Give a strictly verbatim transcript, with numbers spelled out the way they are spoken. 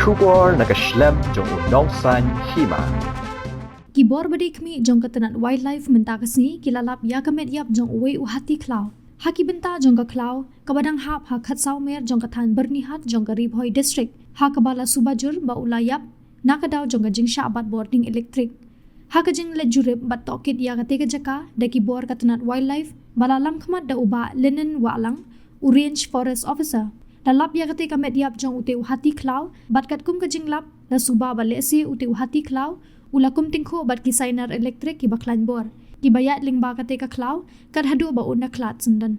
Khubor na ka shlem jong u nongsaiñ hima. Ki bor ba dei khmih jong ka tnat Wildlife mynta ka sngi ki la lap ïa ka met ïap jong uwei u hati khlaw. Ha ki bynta jong ka khlaw kaba dang hap ha khatsaw mer jong ka thaiñ Byrnihat jong ka Ri Bhoi District, ha kaba la suba jur ba u la ïap na ka daw jong ka jingshah bat bording elektrik. Ha ka jingleit jurip bad tohkit ïa kata ka jaka da ki bor ka tnat Wildlife ba la lamkhmat da u Bah Linen Wahlang, u Range Forest Officer, la lap ïa kata ka met ïap jong uta u hati khlaw bad katkum ka jinglap la suba ba lehse uta u hati khlaw u la kum tyngkhuh bad ki sainar elektrik kiba khlaiñ bor kiba ïaid lyngba kata ka khlaw kat haduh ba un da khlad syndon.